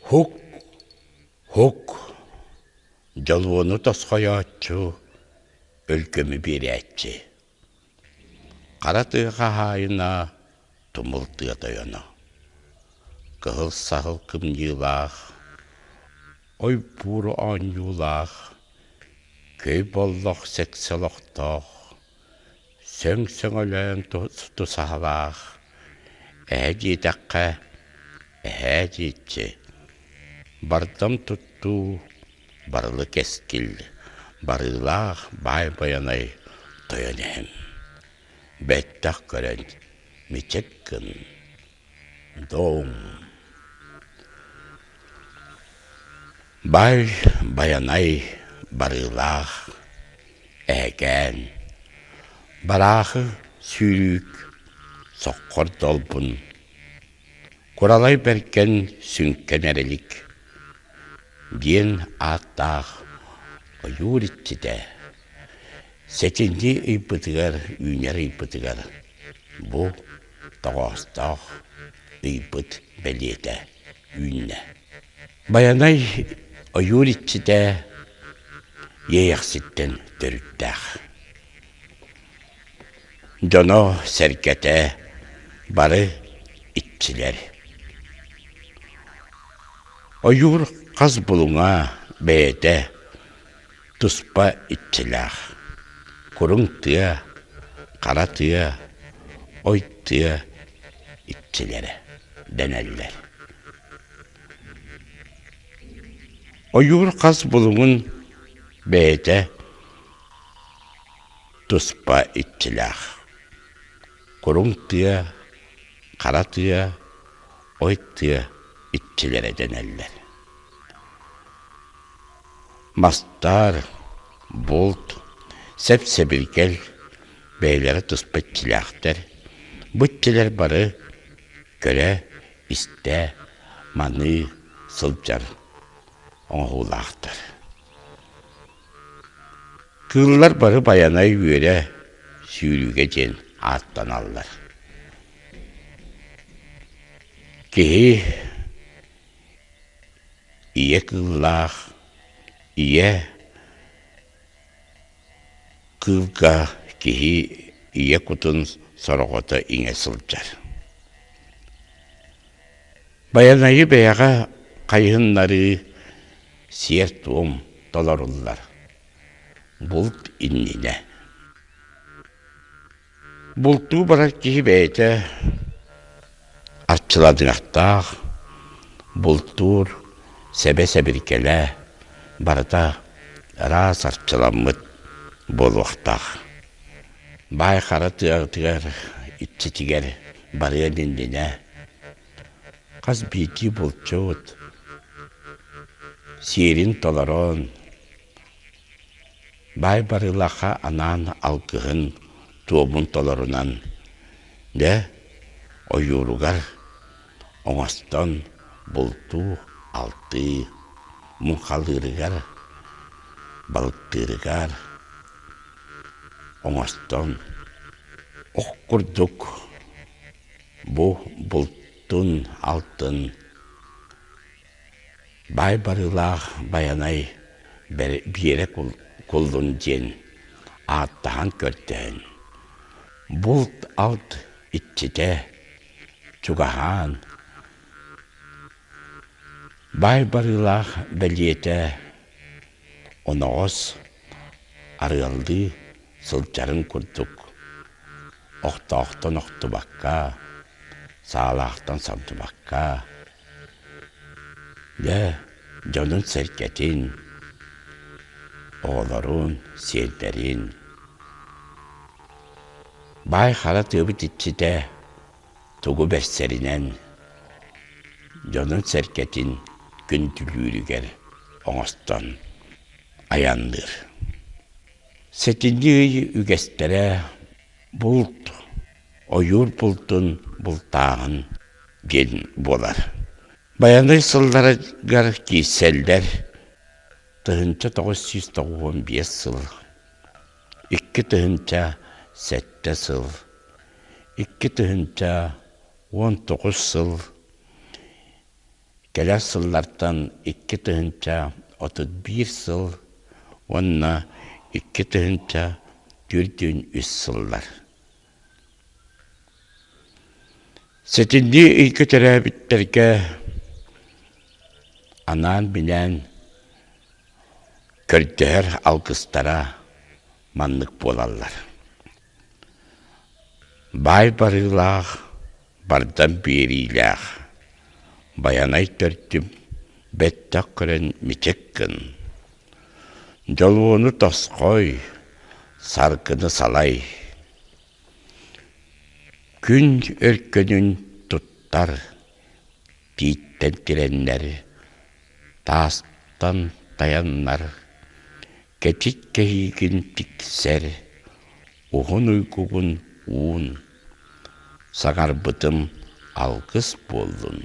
Һук, һук, дьолуону тосхойооччу, өлгөмү биэрээччи. Хара тыа хаһаайына, тумул тыа тойоно. Кыһыл саһыл кымньыылаах, ойбууру оонньуулаах, көй боллох сэксэ олохтоох, сөҥ сөҥөлөөн тусаһалаах, эһэ диэтэххэ, эһээ диэччи, бардам туттуу, барылы кэскил, барыылаах баай байанай тойон эһэм. Бэттэх көрөн мичик гын, дом. Баай Байанай барыылаах, эһэкээн, бараахы сүүрүүк, соххор долбун, куралай бэргэн сүҥкэн эрэлик диэн ааттаах ойуур иччитэ сэтинньи ыйбытыгар үүнэр ыйбытыгар бу тоҕоостоох ыйбыт бэлиэтэ үүннэ. Байанай ойуур иччитэ Иэйэхситтэн төрүттээх. Дьоно-сэргэтэ бары иччилэр. Ойуур хас булуҥа бэйэтэ туспа иччилээх. Куруҥ тыа, хара тыа, ой тыа иччилэрэ дэнэллэр. Ойуур хас булуҥун бэйэтэ туспа иччилээх. Куруҥ тыа, хара тыа, ой тыа иччилэрэ дэнэллэр. Мастар, булт, сэп-сэбиргэл бэйэлэрэ туспа иччилээхтэр. Бу иччилэр бары көрө, истэ, маныы сылдьар оҥоһуулаахтар. Кыыллар бары Байанай үөрэ сүүрүүгэ диэн ааттаналлар. Киһи ийэ кыыллаах, ийэ кыылга киһи ийэ кутун сороҕото иҥэ сылдьар. Байанайы бэйэҕэ хайыһыннарыы сиэр-туом толоруллар. Булт иннинэ. Бултуу барар киһи бэйэтэ арчыланыахтаах, бултуур сэбэ-сэбиргэлэ барыта ыраас арчыламмыт буолуохтаах. Баай хара тыатыгар, иччитигэр барыан иннинэ хас биирдии булчут сиэрин толорон, Баай Барыылаахха анаан алгыһын туомун толорунан, дьэ, ойууругар оҥостон бултуу-алтыы, муҥхалыырыгар, балыктыырыгар оҥостон ох курдук бу бултун-алтын Баай барыылаах Байанай Биэрэ куллун диэн ааттаһан көрдөһөн, булт-алт иччитэ чугаһаан, баай барыылаах бэлиэтэ оноҕос арыаллыы сылдьарын курдук охтоохтон охтубакка, саалаахтан самсыбакка Дьэ, дьонун-сэргэтин, оҕолорун, сиэннэрин Баай хара тыабыт иччитэ тугу бэрсэринэн дьонун-сэргэтин күндүлүүрүгэр оҥостон айанныыр. Сэтинньи ый үгэстэрэ булт, ойуур бултун бултааһын диэн буолар. Байанай сылларыгар киирсэллэр 1995 сыл, 2007 сыл, 2019 сыл. Кэлэр сыллартан 2031 сыл уонна 2043 сыллар. Сэтинньи ыйга төрөөбүттэргэ анаан-минээн көрдөһөр алгыстара маннык буолаллар. Баай барыылаах, бардам биэриилээх, Байанай төрдүм бэттэх көрөн мичик гын. Дьолуону тосхой, саргыны салай. Күн өркөнүн туттар, тииттэн тирэннэр, таастан тайаннар, кэтит кэһиигин тиксэр, уһун уйгугун уун, саҥарбытым алгыс буоллун,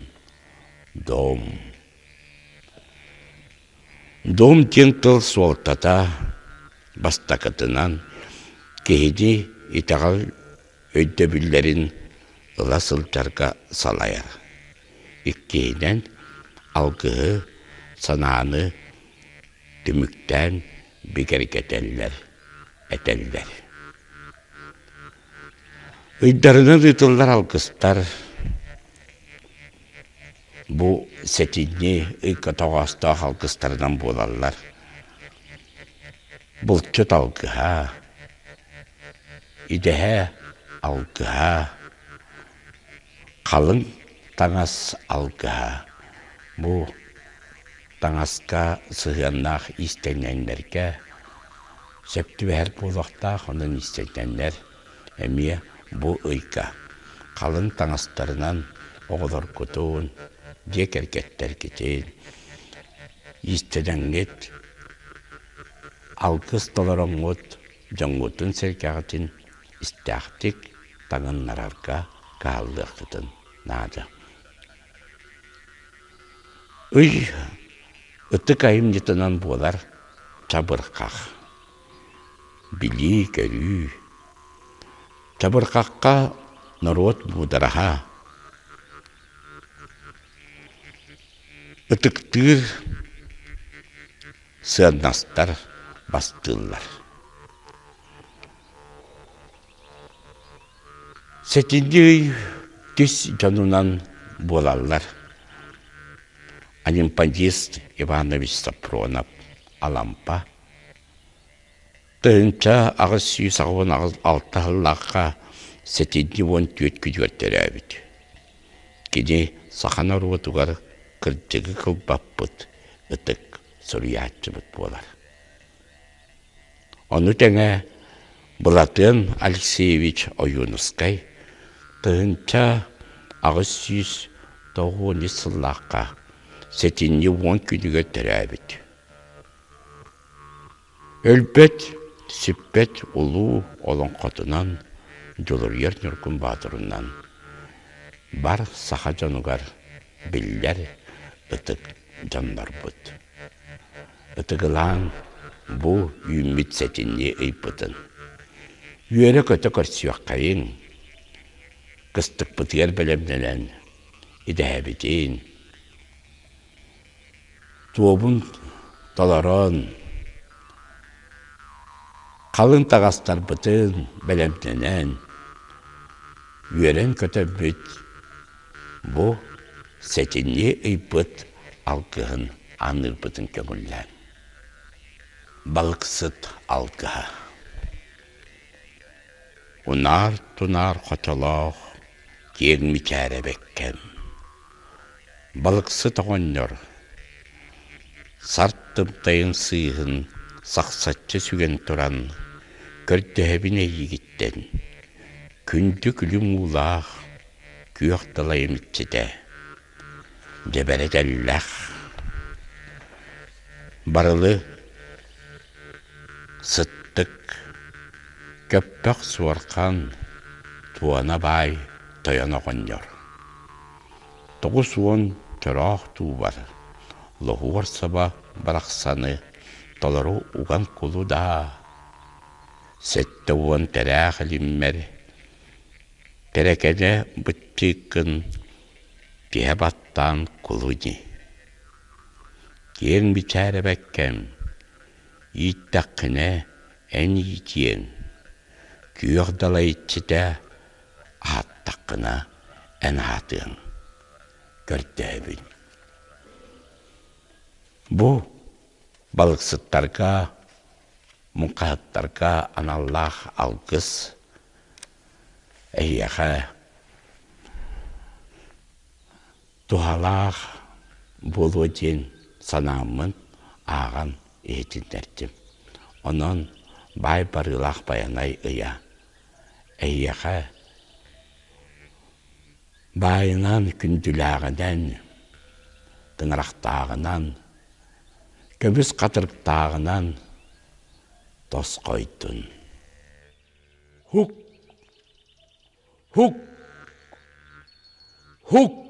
дом. Дом диэн тыл суолтата бастакытынан киһини итэҕэл өйдөбүллэрин ыла сылдьарга салайар. Иккиһинэн, алгыһы, санааны түмүктээн бигэргэтэллэр, этэллэр. Ыйдарынан ыытыллар алгыстар бу сэтинньи ыйга тоҕоостоох алгыстарынан буолаллар. Булчут алгыһа, идэһэ алгыһа, халыҥ таҥас алгыһа. Бу таҥаска сыһыаннаах иистэнньэҥнэргэ сөп түбэһэр буолуохтаах, онон иистэнньэҥнэр эмиэ бу ыйга халыҥ таҥастарынан оҕолоргутун, дьиэ кэргэттэргитин иистэнэҥҥит, алгыс толороҥҥут, дьоҥҥутун-сэргэҕитин истээхтик таҥыннарарга кыһаллыаххытын наада. Ый ытык айымньытынан буолар чабырҕах, билии-көрүү. Чабырҕахха норуот муудараһа, ытыктыыр сыаннастар бастыыллар. Сэтинньи ый түс дьонунан буолаллар. Олимпиадист Иванович Сапронов, Алампа 1886 сыллаахха 74 күнүгэр төрөөбүт. Кини саха норуотугар кырдьыгы кылбаппыт ытык суруйааччыбыт буолар. Ону тэҥэ Былатыан Алексеевич Ойуунускай 1893 сыллаахха сэтинньи уон күнүгэр төрөөбүт. Өлбөт, сүппэт улуу олоҥхотунан Дьулуруйар Ньургун Боотурунан бар саха дьонугар биллэр ытык дьоннорбут. Ытыгылаан бу үүммүт сэтинньи ыйбытын. Үөрэ-көтө көрсүөххэйиҥ, кыстыкпытыгар бэлэмнэнэн идэһэбитин, туобун толорон, халыҥ таҥастарбытын бэлэмнэнэн, үөрэн көтөммүт бу сэтинньи ыйбыт алгыһын аныырбытын көҥүллээн. Балыксыт алгыһа. Унаар-тунаар хочолоох киэҥ мичээрэ бэккэм. Балыксыт оҕонньор сарт тымтайын сыыһын сахсаччы сүгэн туран көрдөһөбүн эйигиттэн, күндү күлүм уулаах күөх далайым иччитэ Дьэбэрэ тэллэх, барылы сыттык, көппөх суорҕан, туона баай тойон оҕонньор. 90 чороох туубар, лоһуор саба барахсаны толору уган кулу даа, 70 тэрээх илиммэр, тэрэкэнэ быччыыккын Тиһэ баттаан кулу ини. Киэҥ бичээрэбэккэм, ииттэххинэ эн иитиэҥ, күөх далай иччитэ аһаттаххына эн аһатыаҥ, көрдөөбүн. Бу балыксыттарга, муҥхаһыттарга аналлаах алгыс эһиэхэ туһалаах буолуо диэн санааммын ааҕан иһитиннэрдим. Онон баай барыылаах Байанай ыйа эйиэхэ баайынан, күндүлээҕинэн, тыҥырахтааҕынан, көмүс хатырыктааҕынан тосхойдун. Хук! Хук! Хук!